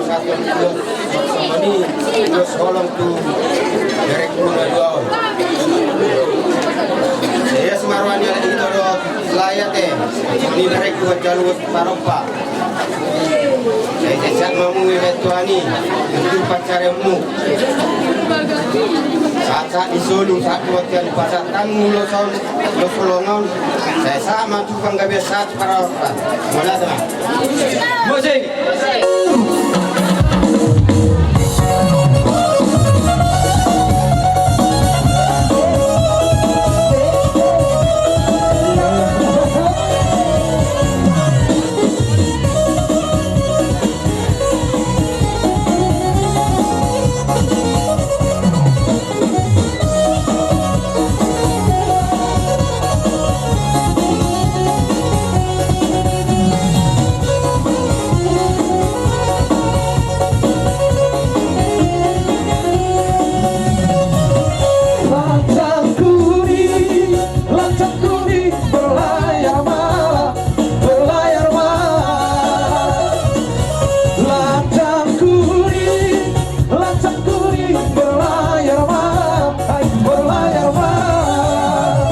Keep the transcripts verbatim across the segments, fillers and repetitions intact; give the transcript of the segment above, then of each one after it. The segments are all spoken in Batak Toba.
Songon i, dos holong tu berengku na dua on. Ia simaruani ale ito do layat e. Songon i berengku manjalo dos parompa. Sai sahat ma hamu i, Tuhan i, tu pansarianmu. Sahat-sahat ni solu, sahat tu bontean, pasahat hamu dos on, dos holong on. Sai sahat ma tu panggabean, sahat tu parhorasan. Mauliate ma. Musik. Lancang kuning, lancang kuning, berlayar malam, berlayar malam. Lancang kuning, lancang kuning, berlayar malam, hai, berlayar malam.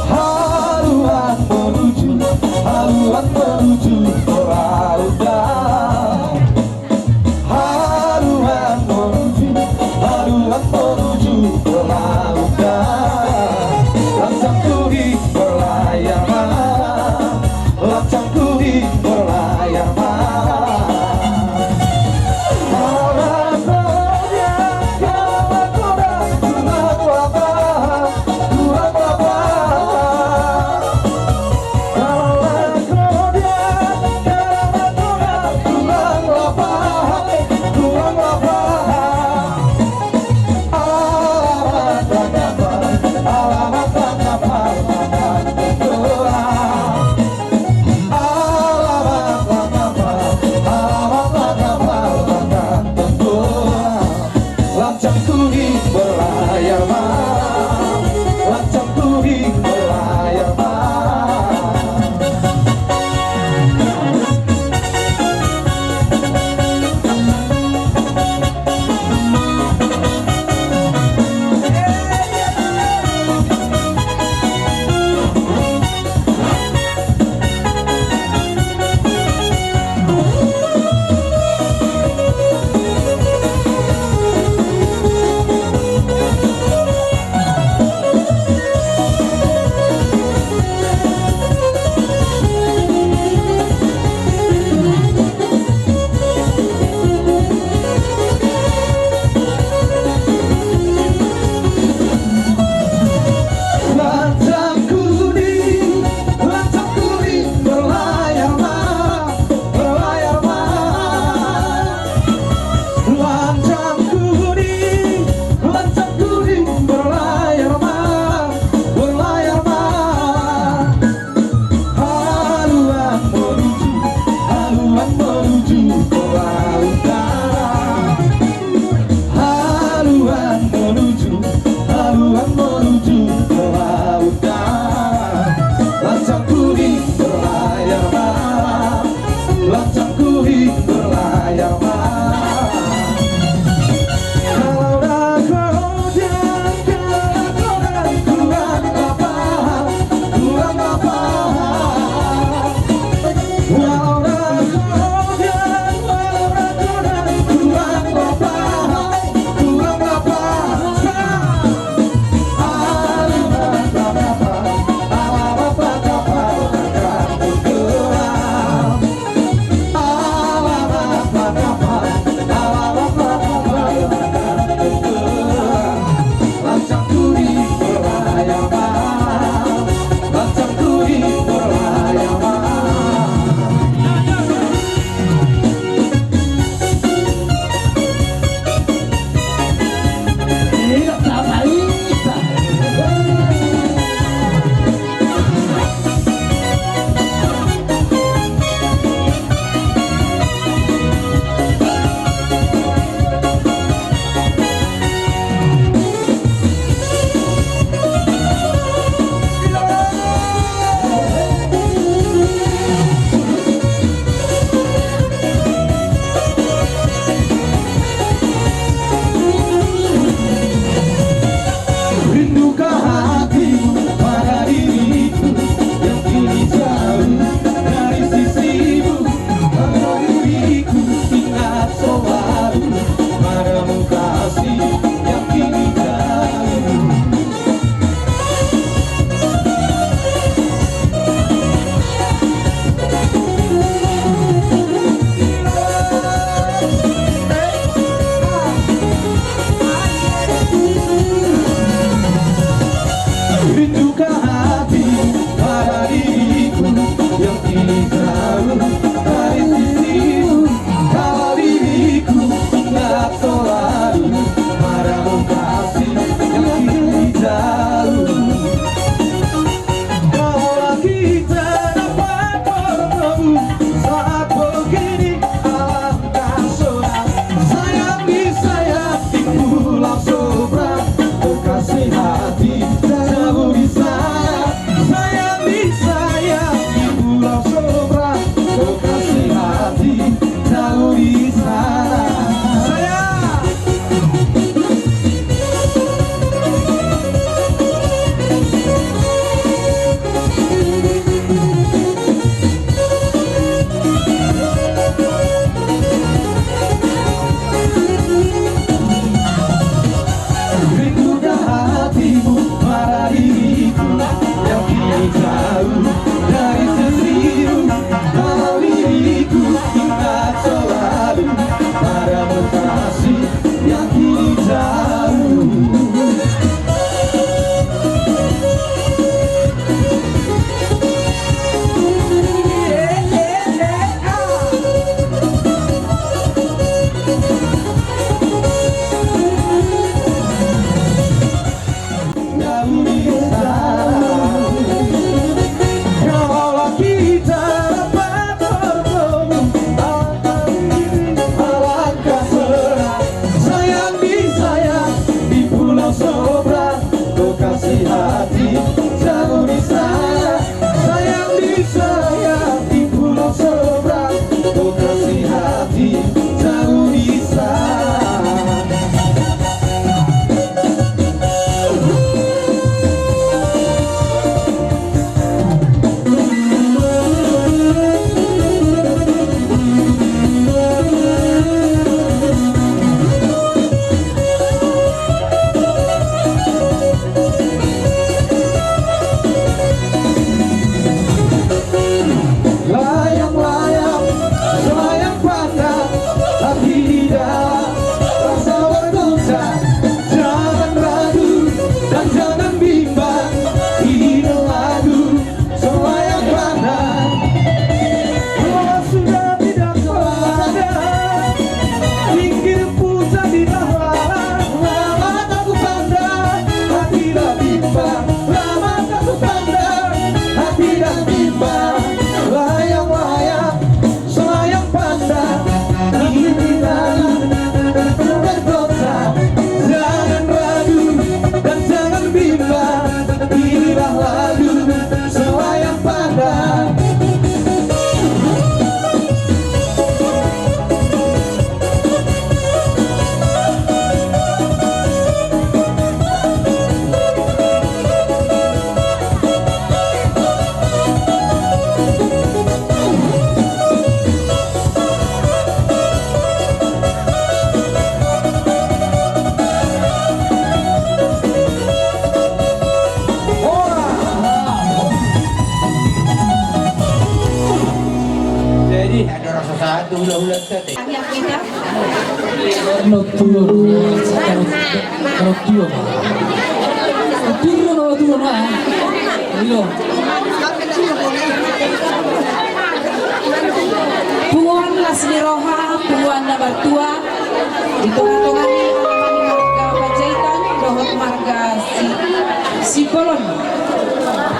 Haluan menuju, haluan menuju lautan. Haluan menuju, haluan menuju lautan. Lancang kuning berlayar malam, lancang kuning berlayar malam. Malam berdiam, kawan-kawan, tulang lapang, tulang lapang. Lancang kuning berlayar malam, lancang kuning berlayar malam. Lancang kuning, lancang kuning, berlayar malam, berlayar malam. Lancang kuning, lancang kuning, berlayar malam, berlayar malam. Haluan menuju, haluan menuju ke lautan. Haluan menuju, haluan menuju ke lautan. Lancang kuning berlayar malam, lancang kuning berlayar malam. Kalau dah kau jalan, kau dah kurang lapar, kurang lapar. Walau dah kau jalan, walau dah kau Hula-hula sate. Hula-hula. Notuo, notuo, notuo, notuo, notuo. Punguan las ni roha, punguan na martua, di tonga-tonga ni alaman ni marga Panjaitan dohot marga Si-, Simbolon.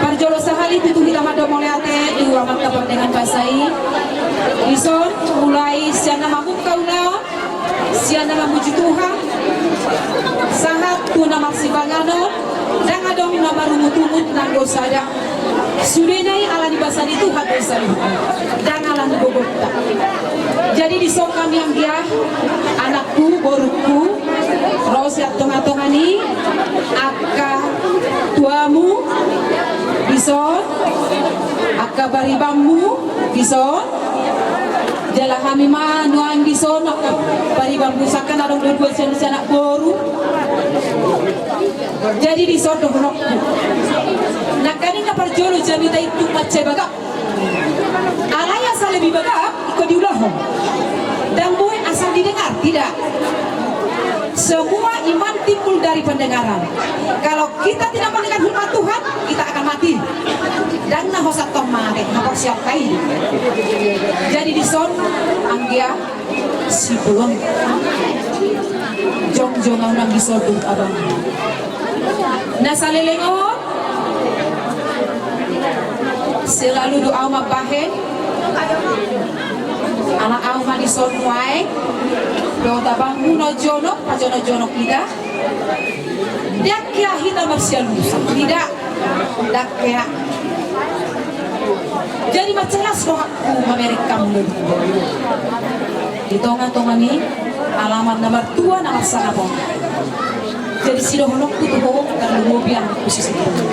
Parjolo sahali tutu hita mandok mauliate tu Amanta Pardenggan Basa i. Dison mulai sian na mamungka ulaon, sian na mamuji Tuhan, sahat tu na marsipanganon, ndang adong na marungut-ungut nanggo sada. Sudena i ala ni basa ni Tuhan do i saluhutna, ndang ala ni gogonta. Jadi dison hami anggia, anakku, borungku, ro sian tonga-tonga ni angka tuamu dison, angka paribanmu dison. Jala hami ma nuaeng dison, angka paribanmu, sangkan adong do dua sian anak boru. Jadi dison dohononku. Nangkaning na parjolo jamita i tung mansai bagak. Alai asa lebih bagak, ingkon diulahon. Ndang boi asal didengar, tidak. Semua iman timbul dari pendengaran. Kalau kita tidak mendengar firman Tuhan, kita akan mati. Ndang na hosa tong mate, haporseaonta i. Jadi dison, anggia, Simbolon. Jongjong au nang dison dohot abang. Na saleleng on, selalu do au mambahen. Ala au ma dison nuaeng dohot abangmu na jonok, pajonok-jonok hita. Ndang hea hita marsialusan, tidak. Ndang hea. Jadi mansai las rohangku mamereng hamu na dua di tonga-tonga ni alaman na martua na marsangap on. Jadi sidohononku tu ho, tarlumobi anakku si Simbolon.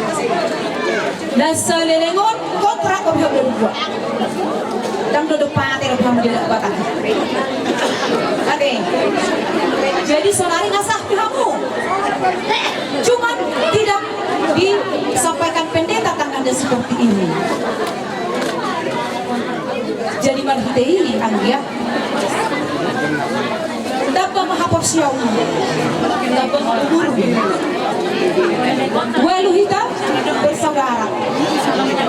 Na saleleng on, kontrak do hamu na dua. Ndang do dope mate do hamu di adat Batak. Oke. Jadi saonari na sah pe hamu. Cuman tidak disampaikan pendeta tangannya seperti ini. Jadi marhite i anggia, tamba ma haporseaonmu, tamba ma umurmu. Ualu hita bersaudara,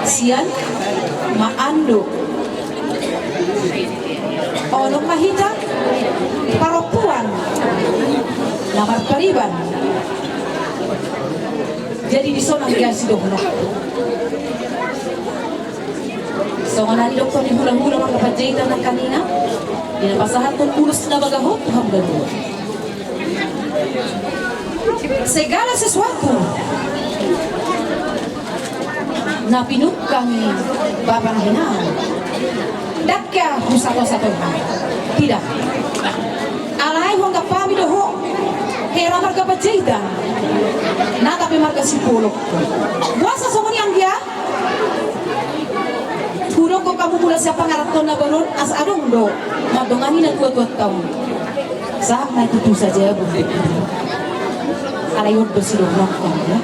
sian ma ando. Onom ma hita parompuan na marpariban. Jadi dison anggia sidohononku. Songon na nidok ni hula-hula marga Panjaitan nangkaningan, di na pasahathon ulos na bagahon tu hamu na dua. Segala sesuatu na pinungka ni bapa na hinan, ndang hea husato-satoi hami. Tidak. Alai huanggap hami do ho hera marga Panjaitan, nata pe marga Simbolon. Boasa songon i anggia? Hudok hamu mula sian pangarantoan na baru on, asa adong do mandongani na tua-tuanta on. Sahat ma i tutu saja, Bu. Alai on do sidohononku, ya.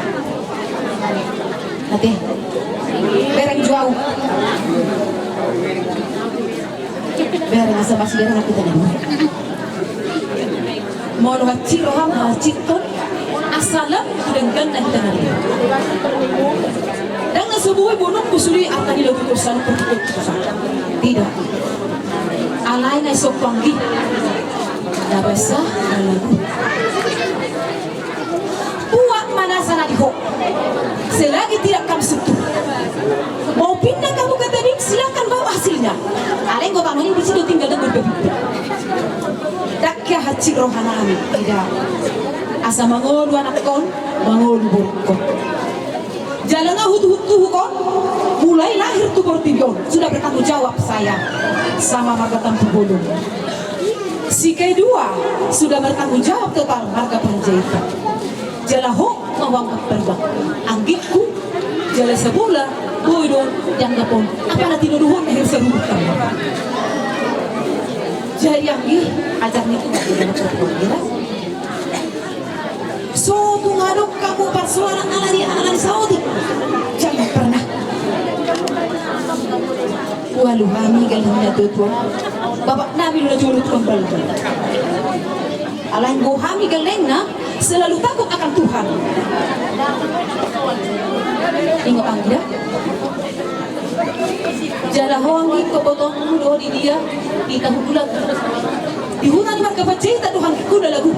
Ate. Bereng jo au. Bereng, asa masibereng hita na dua. Molo hansit roham, hansitkon, asa lam tu dengganna hita na dua. Ndang na so boi bonongku sude arta ni lobikon saluhut. Tidak. Alai na isomba anggi, na basa, na lagu. Buat ma nasa na di ho. Selagi tidak kamu sentuh. Mau pindah kamu ke tebing, silakan bawa hasilnya. Alai anggo tano ni disi do tinggal, ndang do dibabitta. Ndang hea hansit rohanami, tidak. Asa mangolu anakkon, mangolu borungkon. Jala nga hutuhutuhukon, mulai lahir tu portibi on, sudah bertanggung jawab saya sama marga Tampubolon. Si kedua sudah bertanggung jawab total marga Panjaitan. Jala ho ma huanggap pariban, anggingku. Jala sabola boi do dianggap on, apala tinodohon akhir sarubut tamba. Jadi anggi, ajar ni Tuhan. So tung adong hamu parsoalan ala ni, ala ni saotik. Jangan pernah. Ualu hami galing na tutu. Bapak nami do na jolo tukang balga. Alai anggo hami gellengna selalu takut akan Tuhan. Ingot anggia. Jala ho anggi, ingkon botoonmu do di dia, di tahu bulan. Di huta ni marga Panjaitan do ho anggi, ingkon na lagu.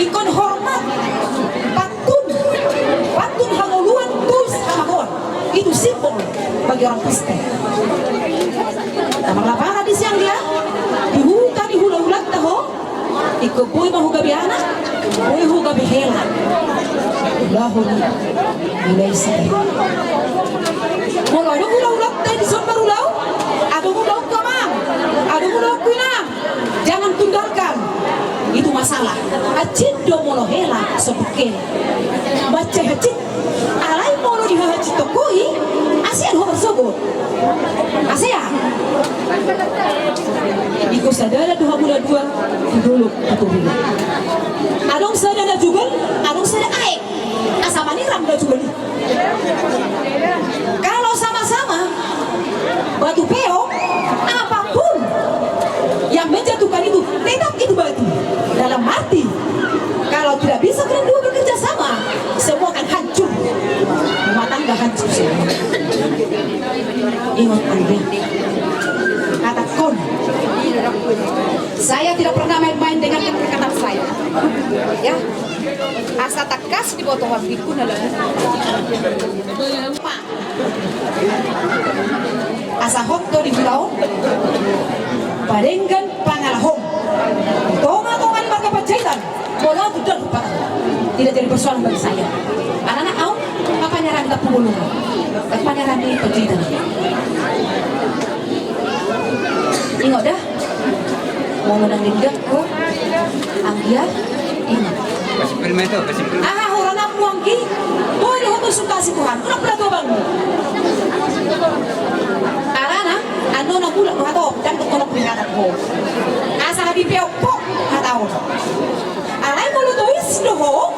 Ingkon hormat, pantun, pantun hangoluan, tulus hamagoan. Itu simbol bagi orang Kristen. Tamang lapara di siang dia, di huta ni hulahulanta ho, ingkon boi ma ho gabe anak, boi ho gabe hela. Ulahon i, mulai sian. Molo adong hulahulanta i dison marulaon, adong ulaonku amang, adong ulaonku inang. Jangan tundalkan. Itu masalah. Hansit do molo hela so bungkil. Mansai hansit. Alai molo dihahansit tongko i, asean ho marsogot. Asean. Ingkon sada do hamu na dua, tu dolok tu toru. Adong sada na jugal, adong sada aek. Asa maniram na jugal i. Kalau sama-sama batu peok, apapun yang menjatuhkan itu, tetap itu batu. Dalam arti, kalau tidak bisa kalian dua bekerja sama, semua akan hancur. Rumah tangga hancur semua. Ingat, Andre. Kata kon. Saya tidak pernah main-main dengan kata-kata saya. Ya. Asa tangkas diboto ho, Amang, ingkon na lagu. Asa hot do di hulaon, padenggan pangalahon. Tonga-tonga ni marga Panjaitan, bola gudang rupa. Tidak jadi persoalan bagi saya. Anak-anak au, apa nyaran kita pukul? Apa nyaran di Panjaitan? Ingot da. Molo nang denggan ho, anggia, ingot. Aha, hora nang muanggi, boi do ho tu suka si Tuhan, unang pula tu abangmu. Alana, annon na mulak do hata on, ndang dong holong be hata ho. Asa na dipeok pok hata on. Alai molo tois do ho,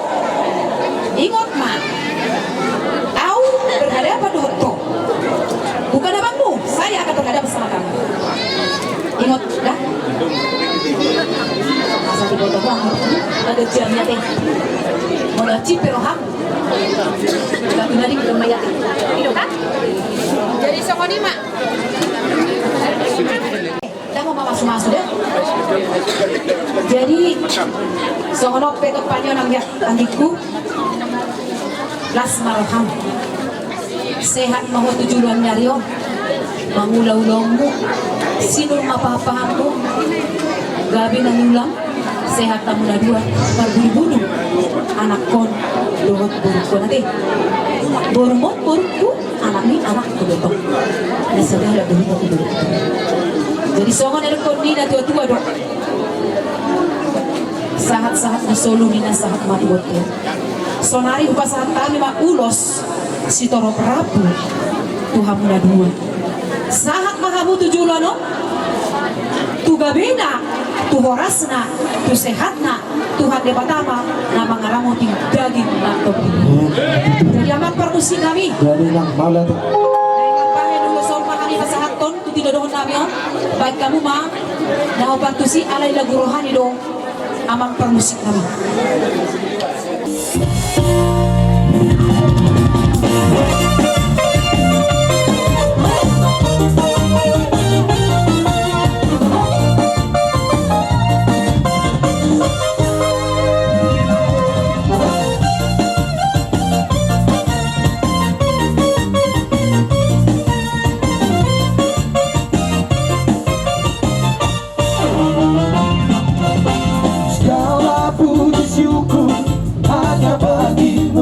ingot ma. Au berhadapan dohot ho. Bukan abangmu, saya akan berhadapan sama kamu. Ingot, da. Asa diboto ho, ada jamnya teh. Molo cip pe roham. Lagu nadi belum mayat. Ido kan? Jadi songon i ma. Ndang mamasu-masu da. Jadi songon on pe tu panionang ya, anggikku. Las ma roham. Sehat ma ho tu joloan ni ari on. Mangula ulaonmu, sinur ma pahanpahanmu. Gabe na niulam. Sehat hamu na dua. Marbudu-budu anakkon dohot borungkon ate. Borumon borungku. Anak ni anak tu botong. Ni saudara dulu tu botong. Jadi songon na didok ni na tua-tua do. Sahat-sahat ni solu ni na sahat ma tu botong. Sonari hupasahat hami ma ulos sitorop rambu tu hamu na dua. Sahat ma hamu tu joloan on, tu gabena, tu horasna, tu sehatna, Tuhan Debata ma na mangaramoti daging nangkin. Jadi amang parmusik nami. Jadi nang malat. Bahen ulos on ma hami pasahathon tu tinodohon nami on. Bahen hamu ma na hupartusi alai lagu rohani do amang parmusik nami. Segala puji syukur hanya bagimu,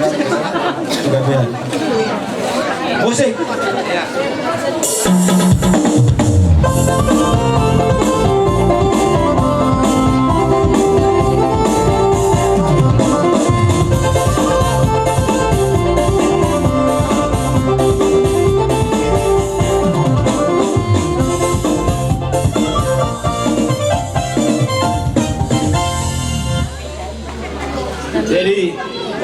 Musik.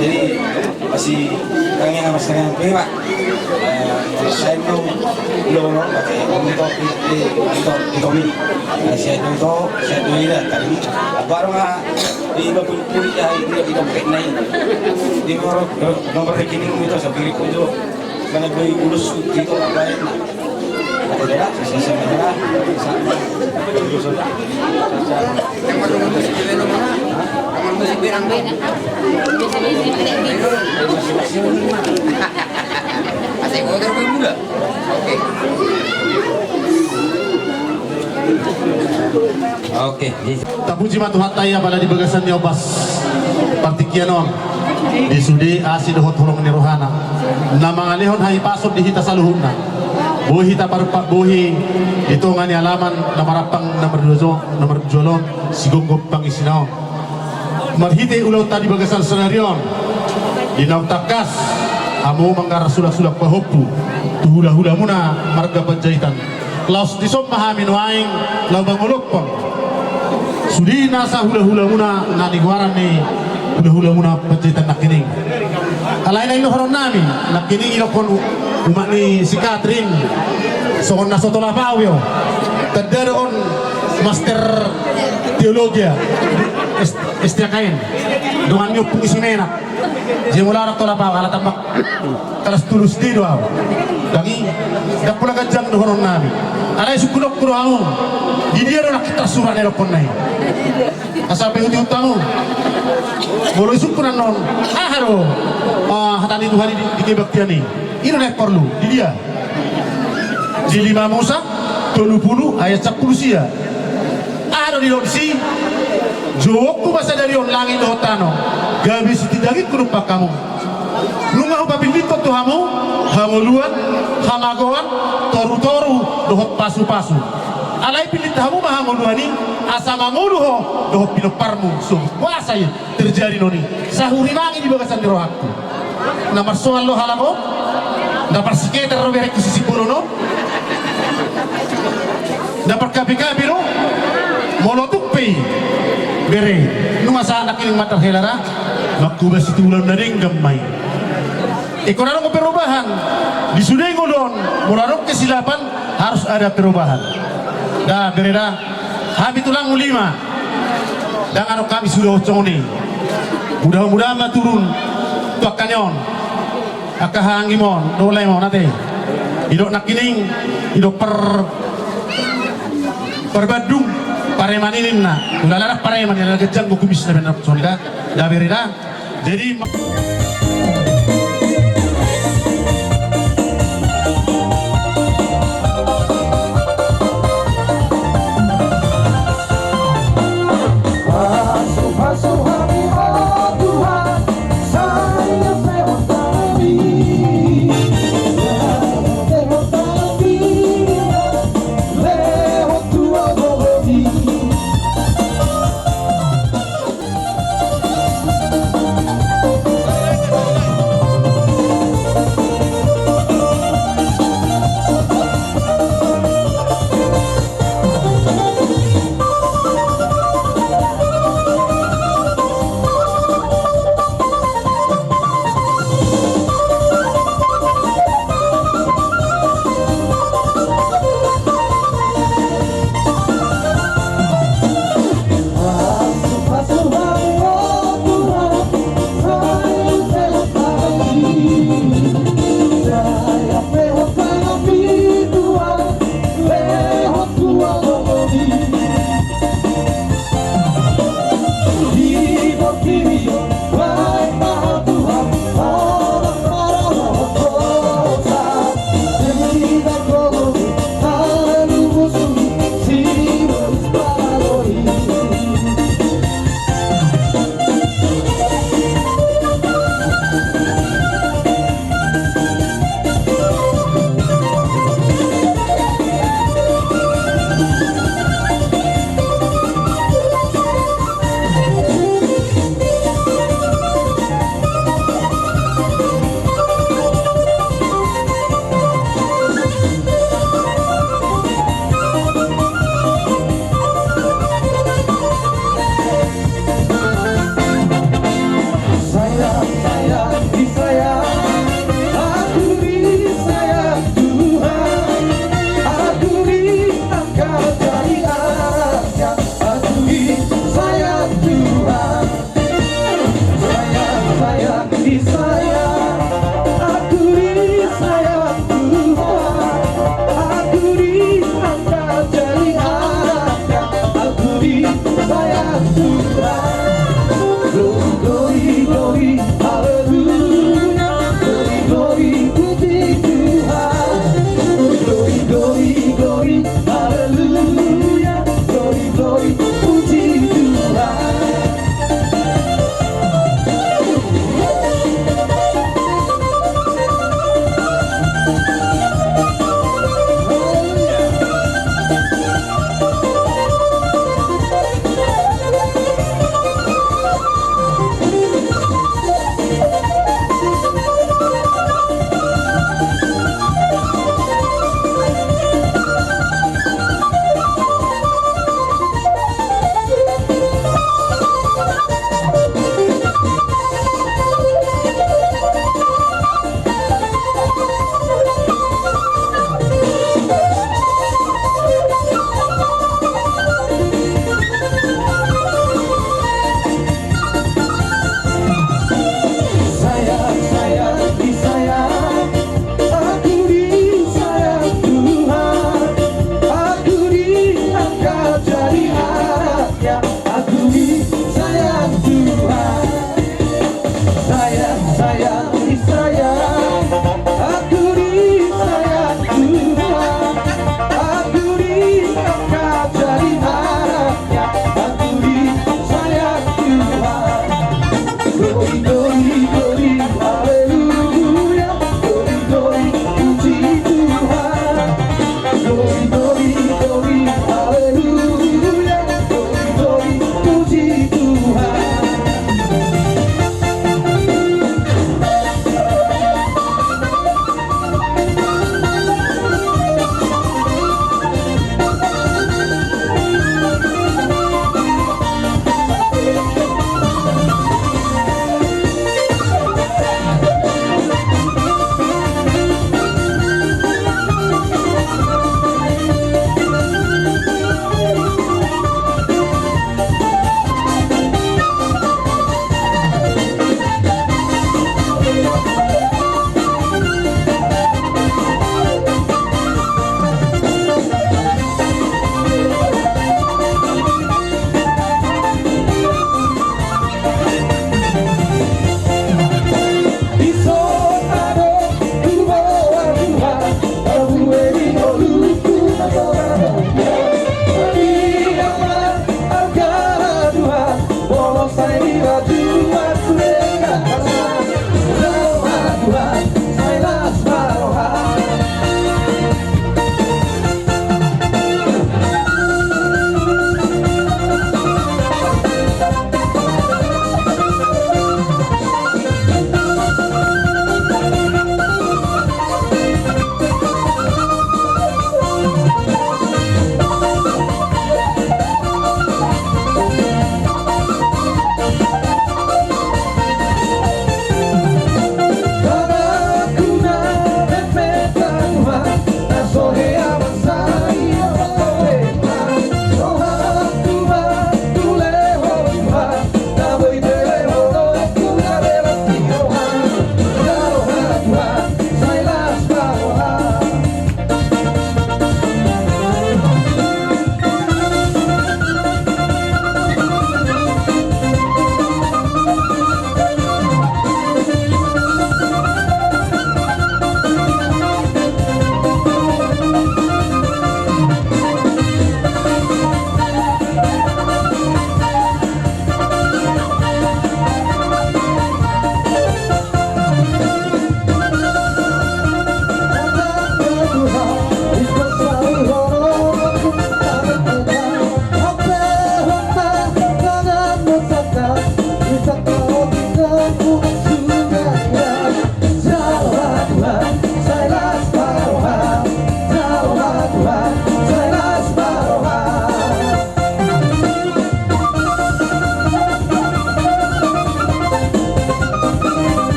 Jadi, masih kangen sama setengah lima. Eh, saya itu belum, pakai om itu, di, di, di, di Tommy. Eh, saya itu, saya itu ini dah, tadi. Baru nggak, di lima puluh, ya, di, di dompet naik. Di nomor, nomor rekening itu, saya pilih itu. Mana beli ulus itu, apa ya, nah. Ada dah, saya, saya, saya, saya. Oke. Tapuji ma Tuhanta i, apala di bagasan ni ombas partingkian on, di sude asi dohot holong ni rohana, na mangalehon hahipason di hita saluhutna. Boi hita parpa-, boi di tonga ni alaman na marampang na marjual on, na marjual on, sigomgom pangisina on. Marhite ulaonta di bagasan sadari on, di naung tangkas hamu manggarar sulak-sulak pahompu tu hula-hulamuna marga Panjaitan. Laos dison ma hami nuaeng laho mangolophon sude nasa hula-hulamuna na nigoaran ni hula-hulamuna Panjaitan nangkining. Alai na indohonon nami nangkining, idokhon umak ni si Katrin songon na so tolap au i. Tanda do on master teologia, S-, S T K N. Dongan ni ompung i si Menak. Jadi molo adong tolap au, ala tambak kelas tolu S D do au. Dang i, dang pola ganjang dohonon nami. Alai sungkunonku do hamu, di dia do nangkin tarsurat na idokhonna i? Asa pe huti hutamu. Molo isungkun annon, aha do, ah, hata ni Tuhan i di, di kebaktian i? I do na porlu, di dia? Di lima Musa tolu pulu ayat sampulu sia. Aha do didok disi? Jouonku ma sadari on langit dohot tano, gabe sitindangingku dompak hamu. Nunga hupapillitkon tu hamu hangoluan, hamagoan, torutoru dohot pasupasu. Alai pillit hamu ma hangoluan i, asa mangolu ho dohot pinomparmu, so puasa i terjadi non i. Sahurimangi di bagasan ni rohangku. Na marsoal do halak on? Na parsiketer do berengku si Simbolon on? Na parkapi-kapi do? Molo tung pe i, bere, nunga sahat nangkining mandar hela ra? Mangkuba situlang na denggan ma i. Ingkon adong perubahan di sude ngolu on. Molo adong kesilapan, harus ada perubahan. Da, bere da. Hami tulangmu lima, dang adong hami suda songon i. Mudah-mudahan ma turun tu angka ni on, angka hahaanggi on dohot lae on ate. Didok nangkining, didok par-, parbandung pareman i ninna. Ula laras pareman i, ala ganjang do kumisna, baen songon i da. Da, bere da. Jadi,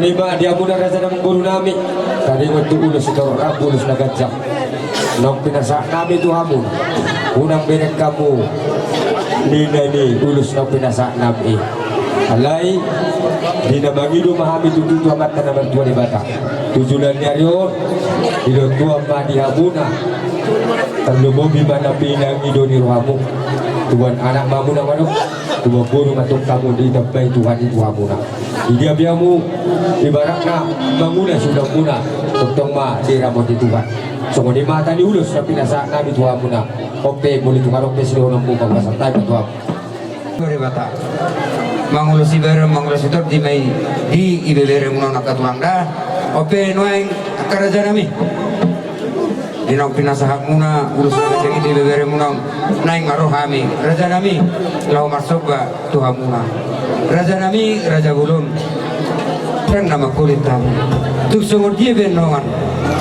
Ima di hamuna raja nami, boru nami, taringot tu ulos sitorop, ulos na ganjang naung pinasahat nami tu hamu, unang bereng hamu ninna ni ulos naung pinasahat nami i. Alai di na mangido ma hami tutu tu Amanta na martua Debata tu joloan ni ari on, didok Tuhan ma di hamuna, tarlumobi ma na pinangido ni rohamu. Tubuan anak ma hamuna manang tubuan boru ma tong hamu, ditambai Tuhan i tu hamuna. Di dia pe hamu, ibaratna mangula siulaonmuna, tongtong ma diramoti Tuhan. Songon i ma hata ni ulos na pinasahat nami tu hamuna. On pe molo tung adong pe sidohononmu, pasahat hami ma tu hamu. Mangula sibarang, mangula sitorop, di ma i di ibeberengmuna on angka tulang da. On pe nuaeng angka raja nami, di naung pinasahatmuna ulos na ganjang i di beberemuna on, naeng ma ro hami raja nami laho marsomba tu hamuna. Raja nami, raja bolon, ndang na mangkolit hami. Tung songon dia pe annon,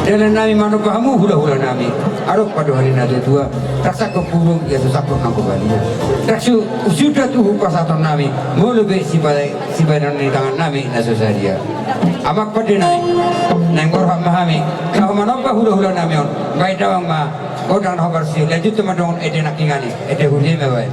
dalan nami manomba hamu hulahula nami. Adong pandohan ni natuatua: Rap sangkot pulung, ia so sangkot nanggo balian. Rap so usuda tu hupasahaton nami, molo pe sipa- sibahenon ni tangan nami na so sadia. Amang pande nami, naeng ma roham ma hami laho manomba hulahula nami on. Baen damang ma gondang na hombar si, lanjut tu mandongan ende nangkiningan i, ende huria i ma baen.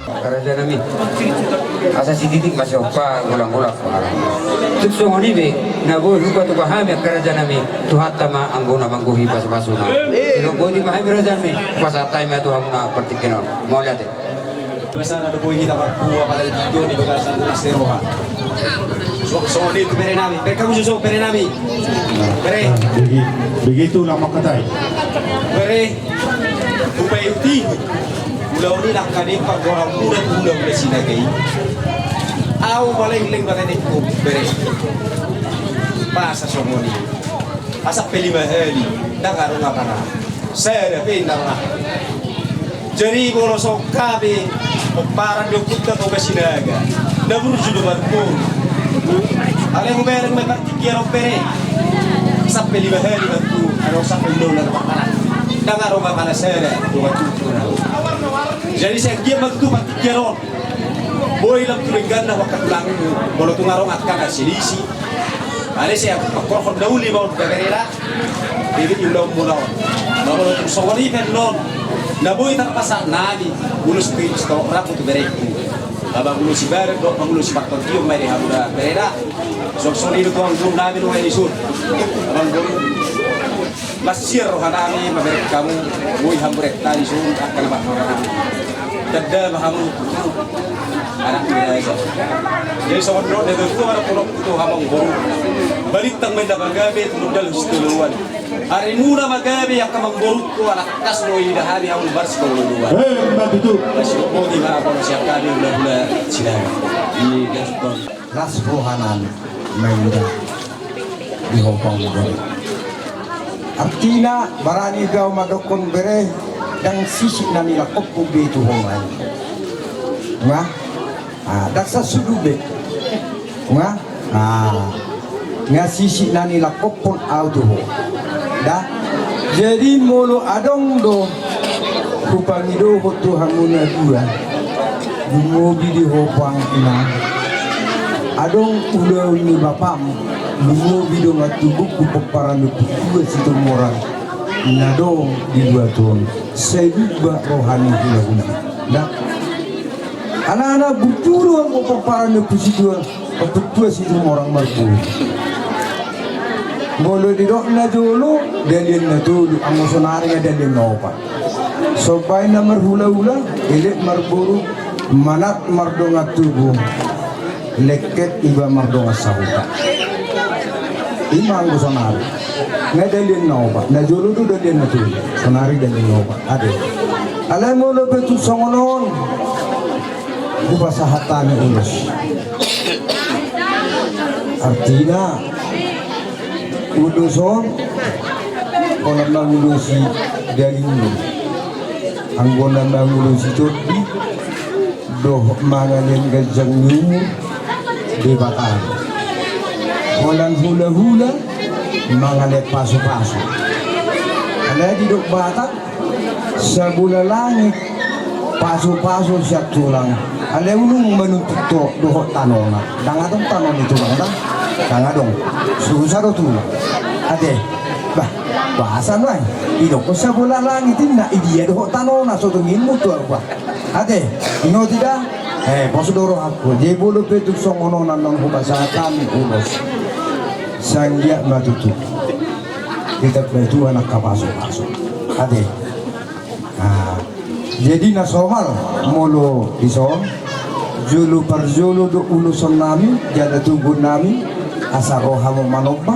Angka raja nami, asa sititik ma sian ompa, golang-golang. Tung songon i be na boi hupatupa hami angka raja nami, Tuhanta ma anggo na manggohi pasu-pasuna. Songon i ma hami raja nami, pasahat hami ma tu hamuna partingkian on. Mauliate. Biasa na do boi hita marpua pada di tiga di bagasan seroha. So, so, ni tu bere nami. Bere, kamu susu bere nami. Bere. Nah, begi-, begitu lah makatai. Bere. Upai uti. Ulaon i nangkaning pargorang muna tu ulaon na sinaga i. Au paling ling paling ku bere. Pasa songoni. Asa pe lima hali. Ndang adong apa na. Sada pe ndang adong. Jadi molo songon hami pomparan ni ompunta Toga Sinaga, na burju do marboru. Alai hubereng ma partingkian on bere. Sampe lima hali marboru, adong sampe lima hali marboru. Ndang adong apala sada do marboru. Jadi sai anggiat ma tutu partingkian on. Boi lam tu dengganna, mangkatulang molo tung adong angka na silisi. Alai sai pangkorhon na uli ma on bere da. Jadi ulaon muna on. Molo tung songon i pe annon, na boi tarpasahat nami, ulos Kristus rap tu berengku. Abang ulos ibarat do, abang ulos ibarat tion ma di hamu da bere da. Songon i do tu anggur nami do i sun. Abang guru. Masiar roha nami mamereng hamu, boi hamu rek tadi sun, angka na marroha nami. Tanda ma hamu. Anak ni raja. Jadi songon do na tutu anak pondok tu hamu boru. Balintang ma inda pagabe tu modal sitoloan. Ari muna ma gabe angka amangboru tu anak kas do ida hami hamu baris kololuan. Eh, ma tutu. Basi boti ma apa siap kami udah udah sidang. Di gaspon. Las roha nami. Maida. Di ho panggoran. Artina, barani do au mandokkon bere, ndang sisik na nilangkophon be tu ho ma i. Nga? Ah, ndang sasudu be. Nga? Ah. Nga sisik na nilangkophon au tu ho. Da? Jadi molo adong do hupangidohon tu hamu na dua. Lumobi di ho pang ina. Adong ulaon ni bapam. Lumobi dongan tubungku pomparan ni ompunta Situmorang na adong di luat on, sai lumba roha ni hulahula. Nah. Alana burju do anggo pomparan ni ompunta Situmorang marboru. Molo didok na jolo, dalihan na tolu, anggo sonari nga dalihan na opat. Somba i na marhulahula, elek marboru, manat mardongan tubu. Lengket iba mardongan sahuta. Ima anggo sonari. Nga dalihan na opat. Na jolo do dalihan na tolu. Sonari dalihan na opat. Ate. Alai molo pe tung songon on. Hupasahat hami ulos. Artina. Ulos on. Holan mangulosi daging. Anggo na mangulosi tondi. Dohot mangalean ganjang ni umur Debata. Holan hulahula mangalean pasupasu. Alai didok Batak, sabola langit pasupasu sian tulang. Alai unang manuntut dohot tanona. Ndang adong tano ni tulang da. Ndang adong. Susa do tulang. Ate. Bah, bahasa nuaeng. Didok sabola langit inna, idia dohot tanona, so tung imut tu au bah. Ate, ingot i da. Eh, pos do rohangku. Jadi molo pe tung songon on annon hupasahat hami ulos. Sai anggiat ma tutu. Kita pe tu anak kapasupasu. Ate. Ah, jadi na somal molo dison. Jolo parjolo do uloson nami, jala tugu nami, asa roha ma manomba.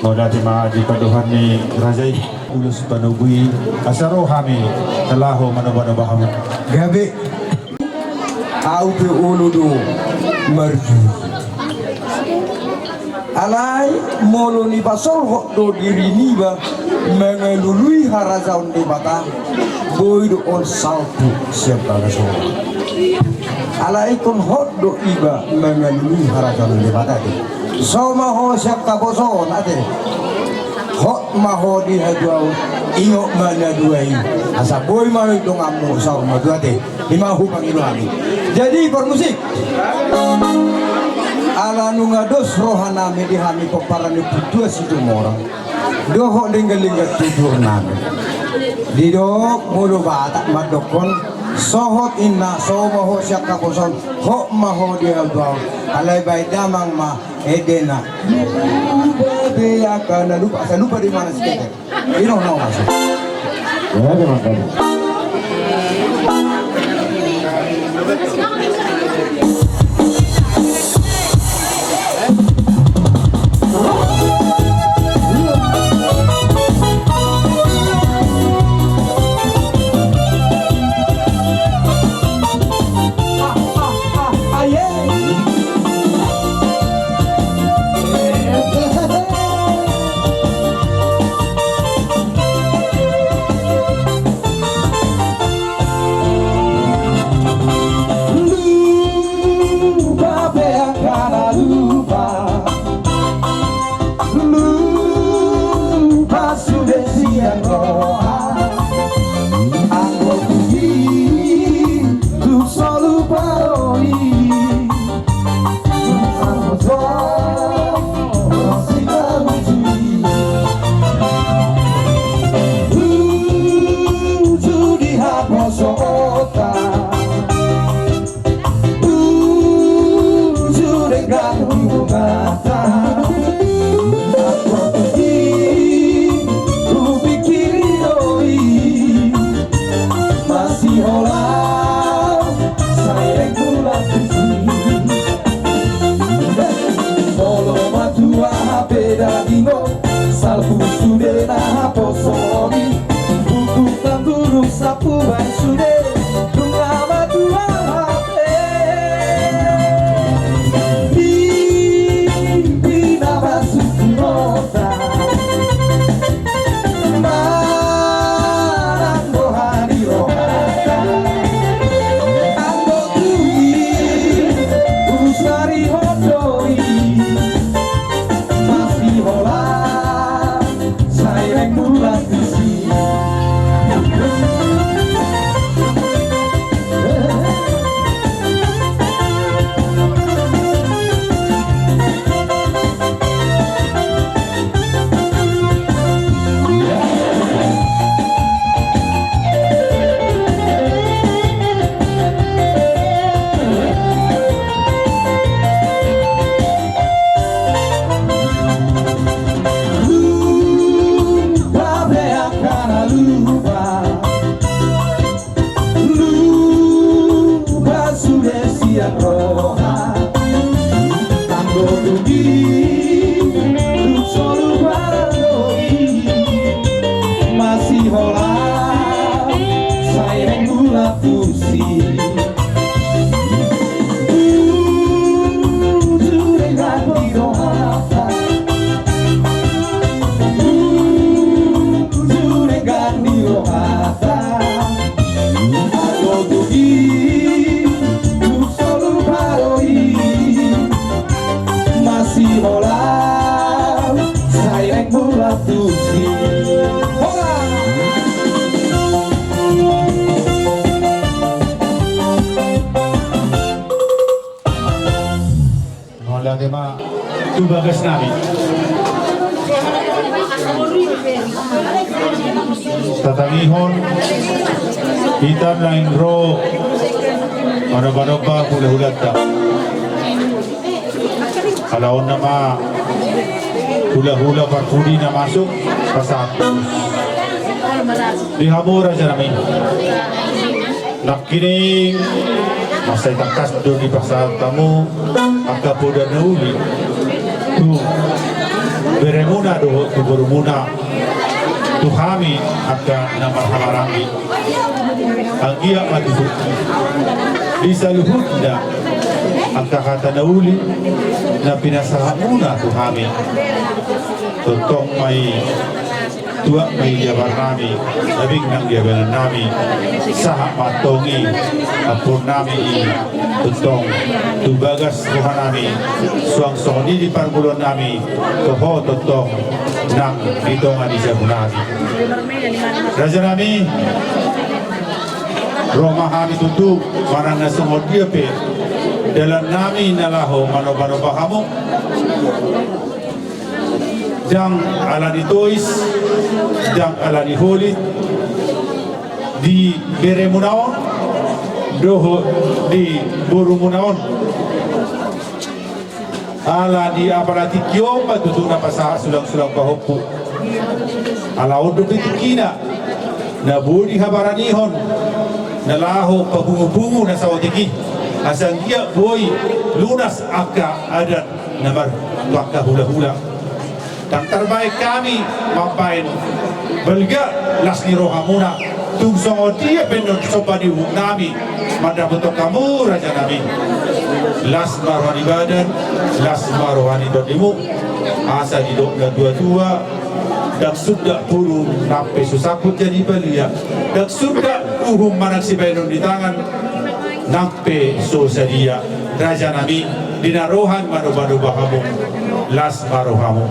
Mauliate ma di pandohan ni raja i. Ulos panogu i, asa ro hami na laho manomba-nomba hamu. Gabe. Au pe olo do marjui. Alai molo nipasolhot do diri niba mangalului harajaon Debata, boi do on salpu sian bagas on. Alai ingkon hot do iba mangalului harajaon Debata i. So ma ho sian kaposoon ate. Hot ma ho di hatuaon, ingot ma na dua i. Asa boi ma donganmu saur matua ate. Ima hupangido hami. Jadi parmusik. Ala nunga dos roha nami di hami pomparan ni Ompunta Situmorang. Dohot denggan-denggan tutur nami. Didok molo Batak mandokkon, so hot inna, so ma ho sian kaposoon, hot ma ho di hatuaon. Alai baen damang ma edena. Lupa be angka na lupa, asa lupa di mana si Tete. Ino no masuk. Ya, terima kasih. Pe daging on, salpu sude na haposo i, bukuk na gurung sapu baen sude, nunga matua hape. Di, di na masuk tu roha, manang roha ni rohanta. Anggo tu i, husarihon do i, masihola, sai leng bulan tusi. Lupa be angka na lupa. Lupa sude sian roha. Anggo tu i, tung so lupa do i, masihola, sai leng bulan tusi. Bujur denggan ni rohanta. Bujur denggan ni rohanta. Anggo tu i, tung so lupa do i, masihola, sai leng bulan tusi. Hola! Mauliate ma tu bagas nami. Tatangihon hita naeng ro manomba-nomba hulahulanta. Ala on nama hulahula parpudi na masuk pasahat. Di hamu raja nami. Nangkining mansai tangkas do dipasahat hamu angka poda na uli tu beremuna dohot tu borumuna, tu hami angka na marhahamaranggi. Anggiat ma tutu di saluhutna angka hata na uli na pinasahatmuna tu hami, tongtong ma i tuat ma i di abar nami, na bing nang di abangan nami, sahat ma antong i ampuon nami i tongtong tu bagas roha nami, suang songon i di parngoluon nami, toho tongtong nang di tonga ni jabu nami. Raja nami, ro ma hami tutu, manang na songon dia pe dalan nami na laho manomba-nomba hamu. Ndang ala ni tois, ndang ala ni holit di beremuna on dohot di borumuna on. Ala ni apala tingki on ma tutu na pasahat sulang-sulang pahompu. Ala on dope tingkina na boi dihabaranihon na laho papungu-pungu na saotik i, asa anggiat boi lunas angka adat na mar tu angka hulahula. Ndang tarbaen hami mambaen balga las ni rohamuna, tung songon dia pe annon somba ni uhum nami mandapothon hamu raja nami. Las ma roha ni badan, las ma roha ni tondimu, asa didok na tua-tua, ndang sundat puru nang pe so sangkut jadi balia, ndang sundat uhum manang sibaenon ni tangan nang pe so sadia. Raja nami, di na ro hami manomba-nomba hamu, las ma rohamu.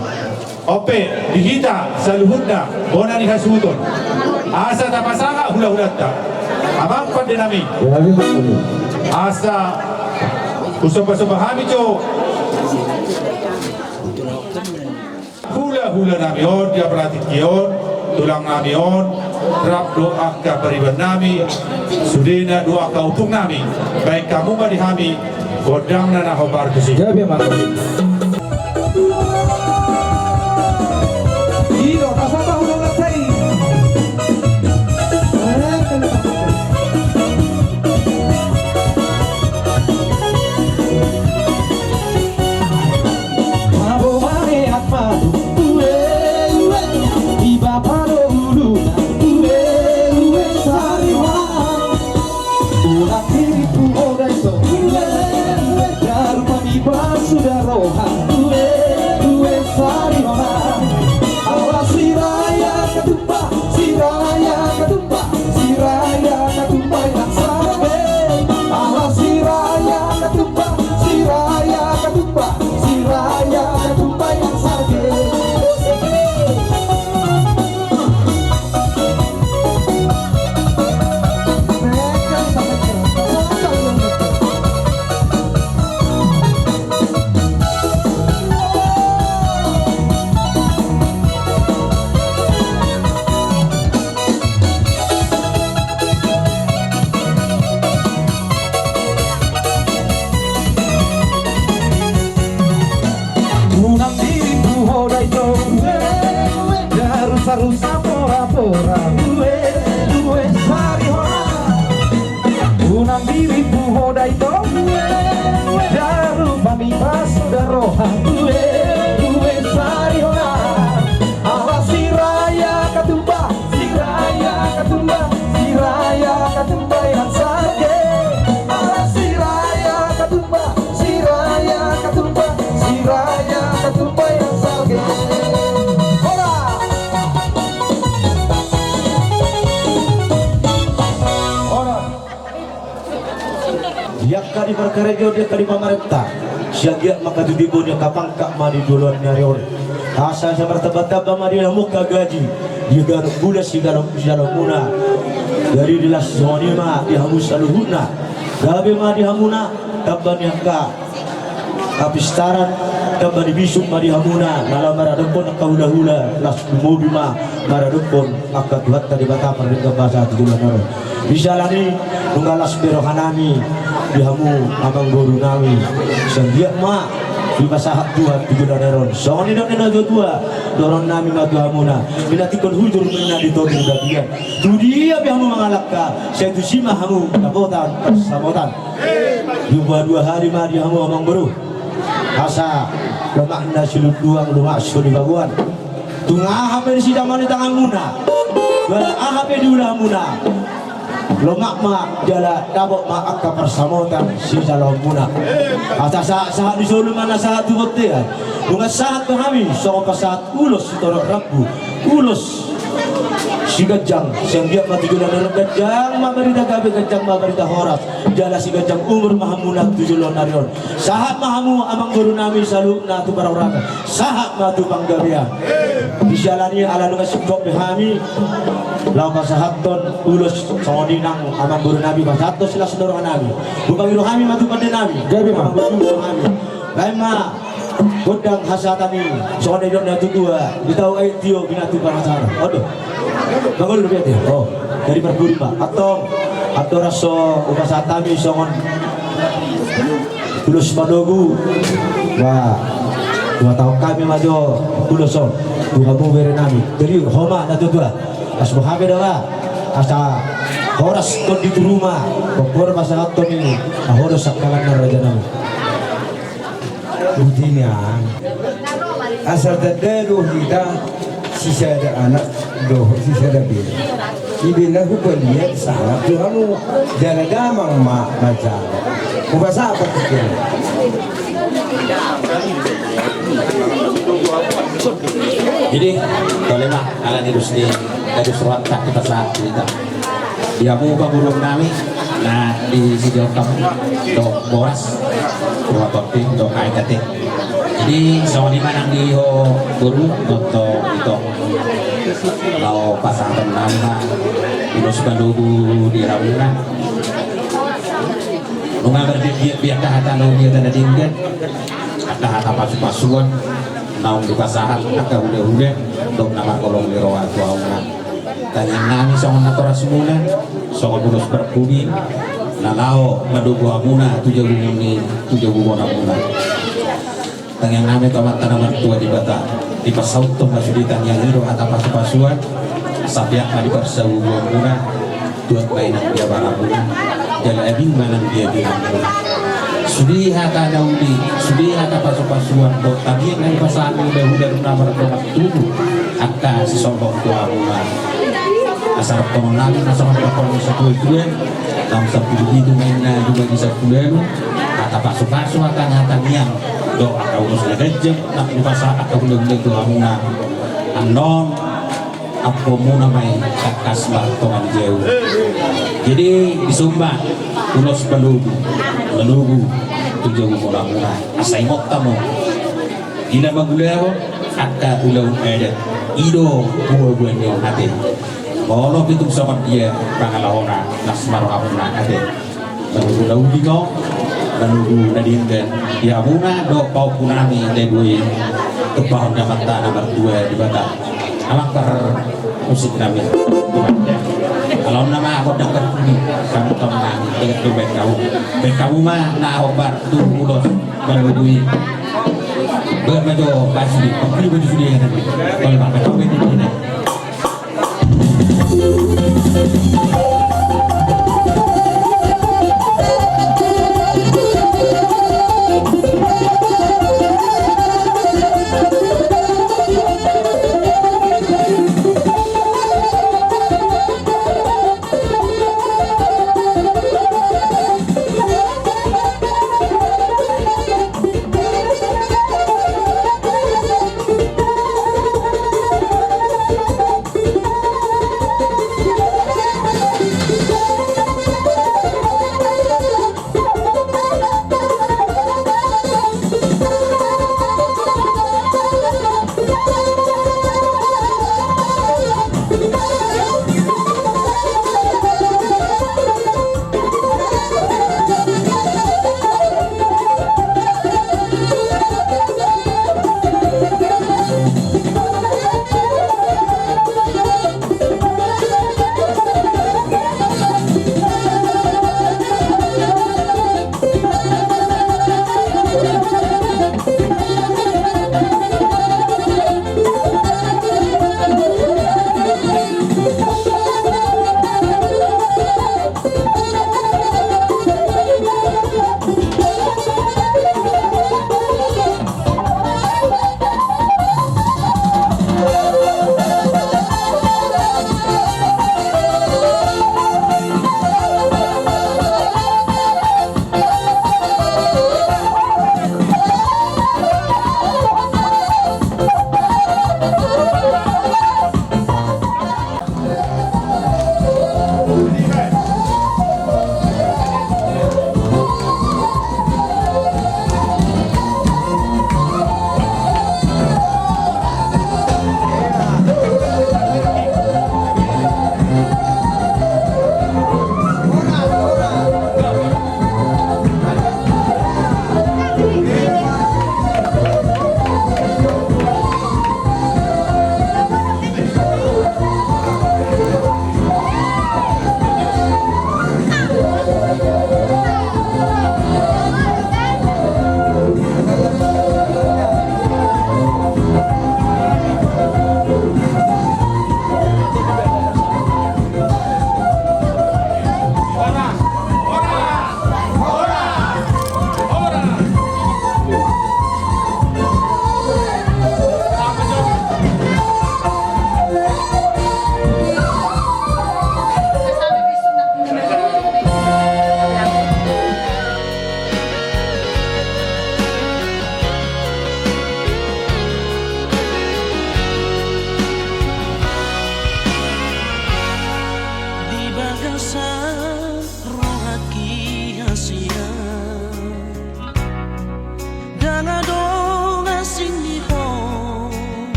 On pe di hita saluhutna bona ni hasuhuton, asa tapasahat hulahulanta. Amang pande nami, asa husomba-somba hami jo hulahula nami on di apala tingki on, tulang nami on, rap do angka pariban nami, sudena do angka ompung nami. Baen hamu ma di hami gondang na na hombar tusi. Gabe ma. Ido, pasahat hulahulanta i. Mabomane atma Rusa pora-pora, ue, ue, sari hona. Unang diripu hoda ito, ue, ue, daru pamita suda roha, ue, ue, sari hona. Ala Siraya Katumba, Siraya Katumba, Siraya Katumba yang sarge. Ala Siraya Katumba, Siraya Katumba, Siraya Katumba yang sarge. Hola! Hola! Di angka di parkarejo, di angka di pamarenta, sai anggiat ma angka tutup ni angka pangkat ma di joloan ni ari on. Asa sai martamba-tamba ma di hamu angka gaji, di ganup bulan siganup, siganup muna. Jadi di las songon i ma di hamu saluhutna. Gabe ma di hamuna, tamba ni angka hapistaran, tamba ni bisuk ma di hamuna, na laho maradophon angka hula-hula, las lumobi ma maradophon angka Tuhanta Debata pardenggan basa tu joloan on. Di siala ni i, nunga las be rohanami di hamu amangborunami. Sai anggiat ma dipasahat Tuhan tu joloan on. Songon nidok ni natua-tua, dohononnami ma tu hamuna: Minantikkon hujur ma inna di toru ni babiat. Tu dia pe hamu mangalangka, sai tusi ma hamu dapotan parsamotan. Dua-dua hali ma di hamu amangboru. Asa lomakna silunduang, lomak sipaboa. Tung aha pe di sidamani tanganmuna, jala aha pe di ulaonmuna, lomak ma jala dapot ma angka parsamotan sijaloonmuna. Asa sahat-sahat ni solu ma na sahat tu bontean. Nunga sahat ma hami songon pasahat ulos sitorop rambu, ulos siganjang, sai anggiat ma tu joloan on ganjang ma barita gabe, ganjang ma barita horas, jala siganjang umur ma hamuna tu joloan ari on. Sahat ma hamu amangborunami saluhutna tu parhorasan, sahat ma tu panggabean. Di siala ni i, ala nunga singkop be hami laho pasahathon ulos songon i nang amangborunami, pasahathon silas ni rohanami. Hupangido hami ma tu pandenami. Gabe ma. Amangborunami. Baen ma gondang hasahatan i, songon na nidok ni natua-tua: Di tau aek tio, binatu pangacara. On do. Mangolu do biate. O, jadi parburu ma. Antong, andorang so hupasahat hami songon ulos manogu, ba, huhatahon hami ma jo ulos on tu hamu berenami. Jadi ho ma natua-tua, las boha pe da ba, asa horas tondi tu ruma, pokokna pasahathon i, asa horas angka na rajanami. Boti nian, asa tanda do hita sisada anak dohot sisada bere. Ibe na hupaliat sahat tu hamu, jala damang ma manjalo. Hupasahat partingkian. Jadi, tole ma, ala ni dos ni, na dos rohanta dipasahat hita. Di hamu pamoruonnami na di Sidaonkam, dohot Boras, Purbaporti, dohot aek ate. Jadi songon i ma nang di ho boru, dohot ito. Laho pasahatonnami ma ulos manogu di hamuna. Nunga marbibiat be angka hata na uli, hata na denggan, angka hata pasu-pasuan naung dipasahat angka hula-hula dohot na marholong ni roha tu hamuna. Tangiangnami songon natorasmuna, songon ulos parpudi na laho manogu hamuna tu jabu ni, tu jabu bonamuna. Tangiangnami tu Amanta na martua Debata, dipasauthon ma sude tangiang i dohot hata pasu-pasuan, asa peak ma di parsabubuanmuna, tuat ma inang di abaramuna, jala ading ma nang di abinganmuna. Sude hata na uli, sude hata pasu-pasuan dohot tangiang na dipasahat ni hula-hula na mardongan tubu angka sisolhot tu hamuna. Asa dohononnami ma songon na nidok ni satua-tua, naung sampulu pitu ma inna, dibagi sampulu ualu, hata pasu-pasu, hata na tangiang dohot angka ulos na ganjang na dipasahat angka hula-hula tu hamuna. Annon ampuonmuna ma i tangkas martonga ni jabu. Jadi dison ma ulos manogu, manogu tu jabu bonamuna. Asa ingot hamu, di na mangulahon angka ulaon adat, i do buabua ni on ate. Molo pe tung songon dia pangalahona, las ma rohamuna ate. Manogu na uli ma on, manogu na denggan di hamuna dohot pahompunami na dua i, tumpahon ni Amanta na martua Debata. Amang parmusiknami, alana ma gondang parpudi, pamoruonnami, baen hamu, baen hamu ma na hombar tu ulos manogu i. Baen ma jo, baen sude, parpudi ma jo sude, ya nanti. Tole ma, baen hamu, baen hamu.